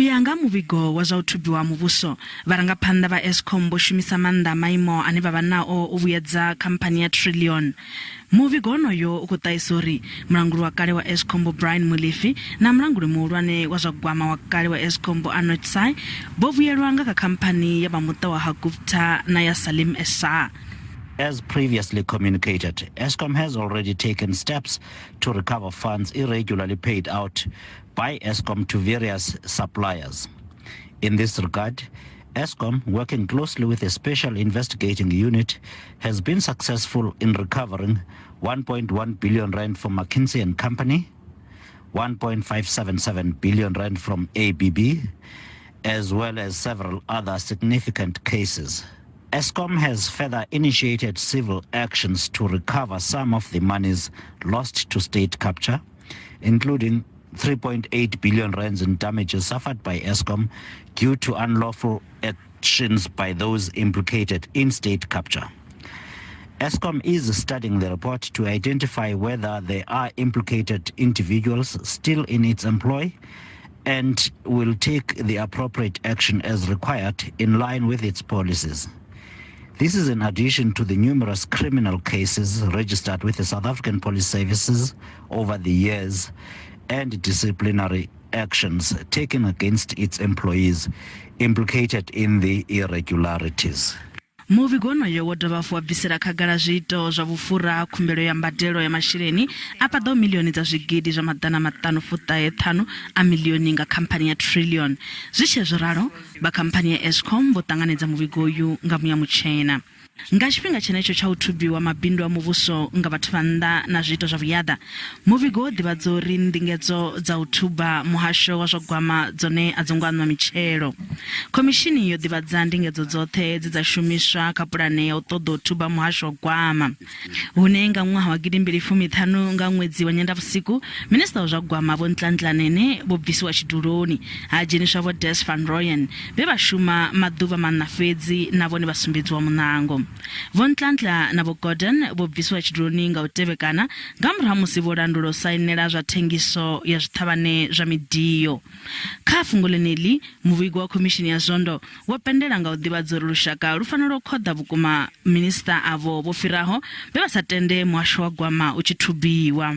ya nga muvhigo wa zwa u thubiwa ha muvhuso, vharangaphanḓa vha Eskom vho shumisa maanḓa a maimo ane vha vha nao u vhuyedza khamphani ya Trillion. Muvhigo wonoyo u khou ṱahisa uri mulanguli wa kale wa Eskom Vho Brian Molefe na mulanguli muhulwane wa zwa gwama wa kale wa Eskom Vho Anoj Sai vho vhuyelwa nga kha khamphani ya vha muṱa wa ha Gupta na ya Salim Essaar. As previously communicated, Eskom has already taken steps to recover funds irregularly paid out by Eskom to various suppliers. In this regard, Eskom, working closely with a special investigating unit, has been successful in recovering 1.1 billion rand from McKinsey and Company, 1.577 billion rand from ABB, as well as several other significant cases. Eskom has further initiated civil actions to recover some of the monies lost to state capture, including 3.8 billion rands in damages suffered by Eskom due to unlawful actions by those implicated in state capture. Eskom is studying the report to identify whether there are implicated individuals still in its employ and will take the appropriate action as required in line with its policies. This is in addition to the numerous criminal cases registered with the South African Police Services over the years and disciplinary actions taken against its employees implicated in the irregularities. Muvhigo wonoyo wo dovha hafhu wa bvisela khagala zwiito zwa vhufhura ha khumbelo ya mbadelo ya masheleni a paḓaho miḽioni dza zwigidi zwa maḓana maṱanu fuṱahe ṱhanu a miḽioni nga khamphani ya Trillion. Zwi tshee zwo ralo, Vha khamphani ya Eskom vho ṱanganedza muvhigo uyu nga muya mutshena. Nga tshifhinga tshenetsho tsha u thubiwa mabindu a muvhuso nga vhathu vha nnḓa na zwiito zwa vhuyaḓa, muvhigo wo ḓivhadza uri ndingedzo dza u thuba muhasho wa zwa gwama dzone a dzo ngo aṋwa mitshelo. Khomishini yo ḓivhadza ndingedzo dzoṱhe dze dza shumiswa kha pulane ya u ṱoḓa u thuba muhasho wa gwama. Hune nga ṅwaha wa gidimbili fumi ṱhanu nga ṅwedzi wa Nyendavhusiku, Minisiṱa wa zwa Gwama Vho Nhlanhla Nene vho bvisiwa tshiduloni, ha dzheniswa Vho Des van Rooyen vhe vha shuma maḓuvha maṋa fhedzi na vhone vha sumbedziwa muṋango. Vho Nhlanhla na Vho Gordhan vho bvisiwa tshiduloni nga u tevhekana nga murahu ha musi vho landula u sainela zwa thengiso ya zwiṱhavhane zwa midio. Kha fhungo ḽeneḽi, muvhigo wa Khomishini ya Zondo Vho pendela nga u ḓivhadza uri lushaka lu fanela u khoḓa vhukuma minisiṱa avho vho fhiraho vhe vha sa tende muhasho wa gwama u tshi thubiwa.